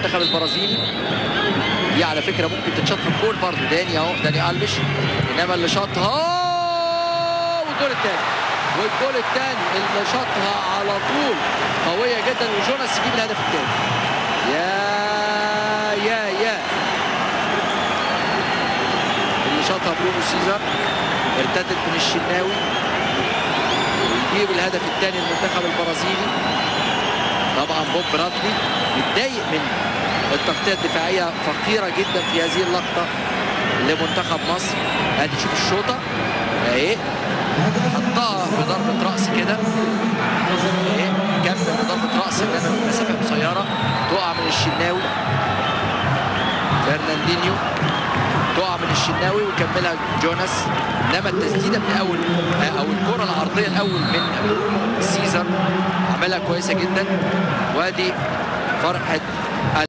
للمنتخب البرازيلي. دي على فكرة ممكن تتشاط في الجول برضه، داني اهو، داني الفيش، انما اللي شاطها والجول الثاني، والجول الثاني اللي شاطها على طول قوية جدا، وجوناس يجيب الهدف الثاني. يا يا يا اللي شاطها برونو سيزر، ارتدت من الشناوي ويجيب الهدف الثاني للمنتخب البرازيلي. طبعا بوب برادلي متضايق من التغطية الدفاعية فقيرة جدا في هذه اللقطة لمنتخب مصر. ادي شوف الشوطه اهي، حطها بضربه راس كده اهي، كمل بضربه راس انما من مسافة قصيرة، تقع من الشناوي فرناندينيو، تقع من الشناوي ويكملها جوناس. انما التسديده من الاول او الكره العرضية الاول من برونو سيزر عملها كويسة جدا. وادي فرحه